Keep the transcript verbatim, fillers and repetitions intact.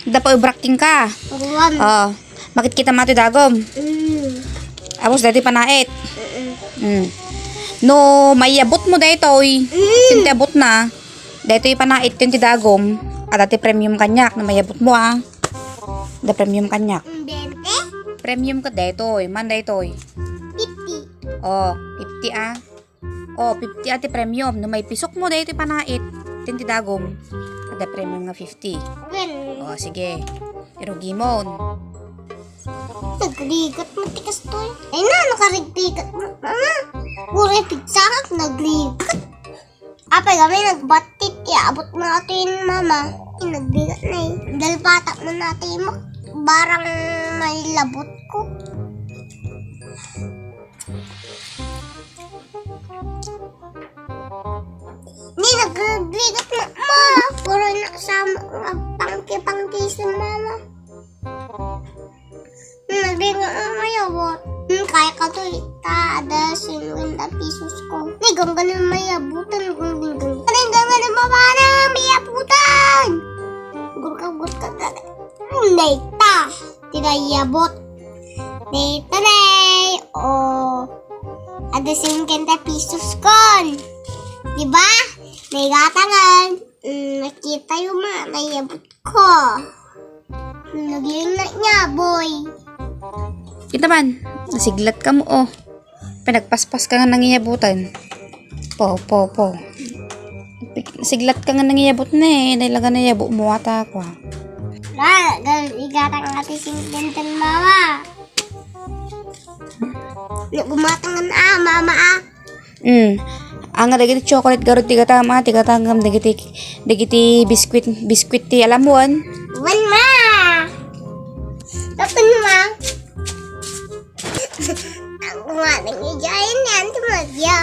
Adda pa ubrak kenka. Awan. Oh, makitkita mato ti dagom. Mm. Tapos daytoy panait. Mm-mm. Mm. No, maiyabutmo daytoy. Mm. Tinti abutna. Daytoy panait, tinti dagom. Adda ti premium kaniak, no maiyabutmo, ah. Adda premium kaniak. Mm, bente? Premium ket daytoy, man daytoy. Fifty. Oh, fifty, ah. Oh, fifty a ti premium. No maipisokmo daytoy panait, tinti dagom, adda premium nga fifty. Wen. Oh, sige. Irugimon. Nagrigat mo ti kastoy. Ay na, nakarigrigat mo, mama. Puro pizza ka, nagrigat. Apay kami nagbatit, iabot mo natin, mama. Ay, nagrigat na eh. Dalpatak mo natin mo. Barang may labot ko. Ni nagrigat na, ma. Puro na sa pangki-pangki si mama. Nagrigat na mayabot. Hmm, kaya ka to, ita. Ada singkwenta pesos ko. Ni gangganan mayabutan, ganggang. Gangganan mabana, mayabutan. Gurka, gurka, gurka. Hmm, dayta. Ti naiyabot. Dayta nay. O. Ada singkwenta pesos kon. Di ba? Naigatangan. Mm, nakita yo ma, naiyabot ko. Naging na niya, boy. Kita man, nasiglat ka mo, oh. Pinagpaspas ka nga nangiyabutan. Po, po, po. Siglat ka nga nangiyabot na eh. Nailaga na yabo mo ata ako, ah. Ma, gal-, igata nga ti singkwenta, mama. Gumatangan, ah, mama, ah. Mm. Anga dagiti chocolate garud ti gatam, ah, ti gatangam dagiti, dagiti biscuit, biscuit ti alamon. Wen, ma. Tapos, ma. Ang kumain niya dyan, yan, tumadya.